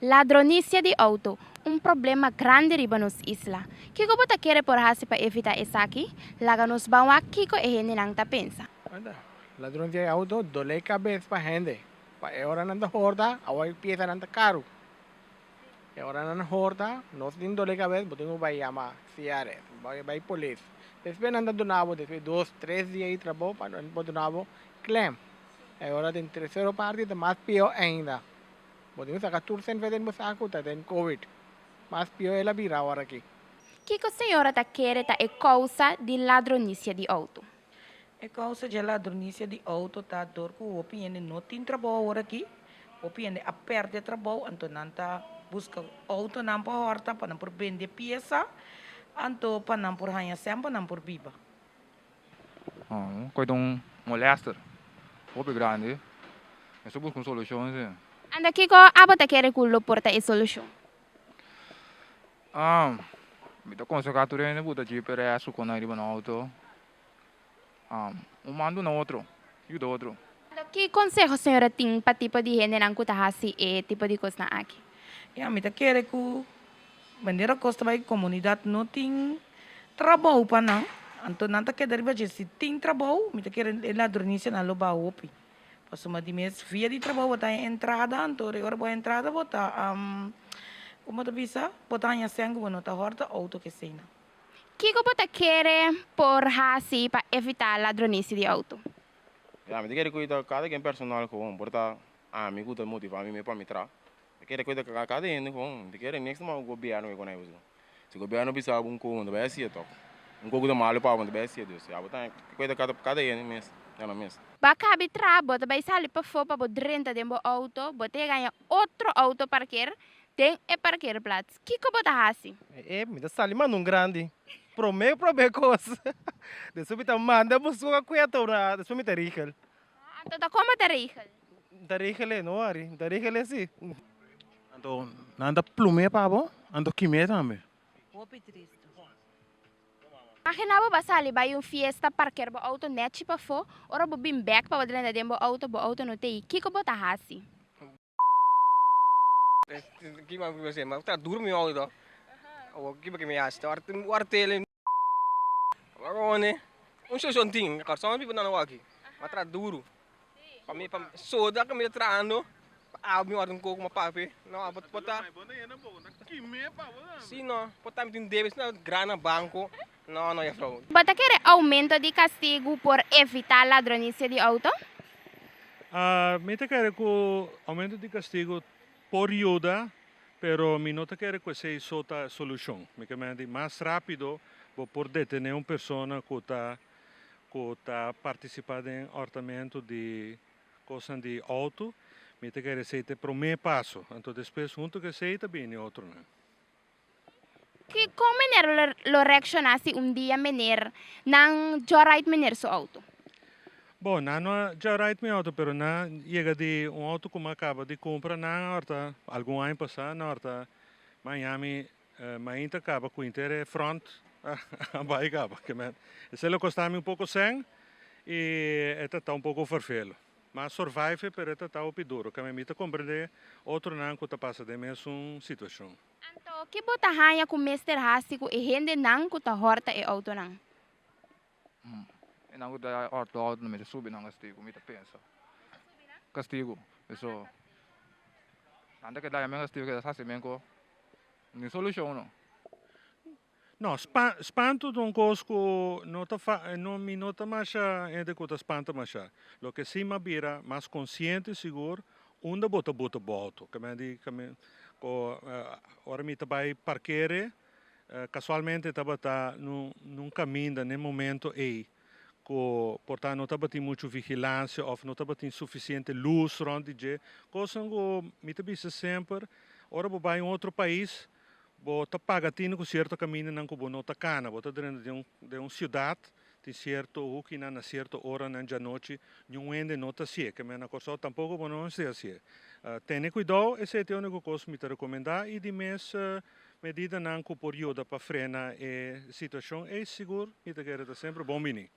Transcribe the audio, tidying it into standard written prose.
Ladronisia di outo, un problema grandi riba nos isla. Kiko bo ta kere por hasi pa evitá esaki? Laga nos ban wak kiko e hendenan ta pensa. Anda, ladron di auto, dolé kabes pa hende. Pa e ora nan ta horta, awor e piesanan ta karu. E ora nan horta, nos tin dolé kabes, bo tin ku bai yama CRS, bai bai polis. Despues nan ta duna bo, despues dos, tres dia di trabou pa nan por duna bo klem. E ora den tersero parti ta mas pió ainda. Bo tin ku saka tur sèn den bo saku ta den covid. Mas pió el a bira awor aki. Kiko señora ta kere ta e kousa di ladronisia di outo? E kousa dje ladronisia di outo ta dor ku hopi hende no tin trabou awor aki. Hopi hende a pèrdè trabou, anto nan ta buska outonan pa hòrta pa nan por bende piesa, anto pa nan por haña sèn pa nan por biba. Un koi ta un molester hopi grandi. Mester buska un solushon si. Anda kiko abo ta kere ku lo por ta e solushon? Mi ta konsehá tur hende ku ta GPS ku kona riba nan outo, un man duna otro, yuda otro. Anda ki konseho señora tin pa tipo di hendenan ku ta hasi e tipo di kosnan aki? Ya, mi ta kere ku Manera kos ta bai komunidat no tin trabou pa nan, anto nan ta keda riba dje. Si tin trabou, mi ta kere e ladronisianan lo baha hopi. Pasobra di mes via di trabou bo ta haña entrada, anto ora bo haña entrada bo ta, komo ta bisa, bo ta haña sèn ku bo no ta hòrta outo ke eseinan. Kiko bo ta kere por hasi pa evitá ladronisia di outo? Ya, mi ta kere kuida kada ken personal gewoon, por ta ami ku ta motivá mi mes pa mi traha. Mi kere kuida kada hende gewoon, mi ta kere niks ta manda ku gobièrnu ke konai pasobra si gobièrnu bisa bo un kos bo no ta bai hasié tòg, un kos ku ta malu pa bo no ta bai hasié, dus ya bo ta kuida kada hende mes, ya no mes. Bo a kabi traha, bo ta bai sali pafó pa bo drenta den bo outo, bo ta gaña otro outo parker den e parkeerplaats. Kiko bo ta hasi? E mi ta sali manda un grandi. Prome prome kos. Despues mi ta manda buska kueto na despues mi ta rigel. Anto ta kon bo ta regel? N ta regel'é, no worry. N ta regel'é sí. Anto nan ta plum'é pa bo, anto kim'é tambe. Hopi tristu. Imagina bo ba sali bai un fiesta, parker bo auto nechi pafó, ora bo bin bek pa bo drenta den bo auto, bo auto no ta ei. Kiko bo ta hasi? Bo ta kere aumento di kastigu por evitá ladronisia di outo? Mi ta kere ku aumento di kastigu por yuda, pero mi no ta kere ku esei so ta e solushon. Mi ke menti mas rápido bo por detené un persona ku ta ku ta partisipá den hòrtamentu di kosnan di outo, mi ta kere esei ta e promé paso. Anto despues huntu ku esei ta bini otronan. Ki kon meneer lo reakshoná si un dia meneer nan joyride meneer su outo? Bon, nan no a joyride mi outo, pero nan yega di un outo ku mi a kaba di kumpra, nan a horta algun aña pasá, nan a horta Miami, mainta kaba ku inter e front a bai kaba. Esei lo kosta mi un poko sèn i e ta ta un poko ferfelu. M'a survive pero e ta ta hopi duro. Kami mi ta komprendé otronan ku ta pasa den mesun situashon. Anto ki bo ta haña ku mester hasi ku e hendenan ku ta hòrta e outonan? Hendenan ku ta hòrta outo no mester subi nan kastigu, mi ta pensa. Kastigu, eso nan ta keda men kastigu keda hasi men ku ni solushon no. No, spanto ta un kos ku no ta fa, no, mi no ta masha hende ku ta spanta masha. Loke si m'a bira mas konsiente sigur unda bo ta buta bo outo. Ke men di, ke men, ku ora mi ta bai parkere, kasualmente tabata nun nun kaminda n'e momento ei ku por ta no tabatin muchu vigilansia òf no tabatin sufisiente lus rònt di dje. Kosnan ku mi ta bisa semper, ora bo bai un otro pais, Bo ta paga tinu ku sierto kamindanan ku bo no ta kana. Bo ta drenta den un den un siudat, tin sierto hukinan na sierto oranan djanochi, niun hende no ta hasié. Ke men na Kòrsou tampoko bo no mester hasié. Tene kuidou, esei ta e úniko kos mi ta rekomendá i di mes medidanan ku por yuda pa frena e situashon ei sigur mi ta kere ta semper bon bini.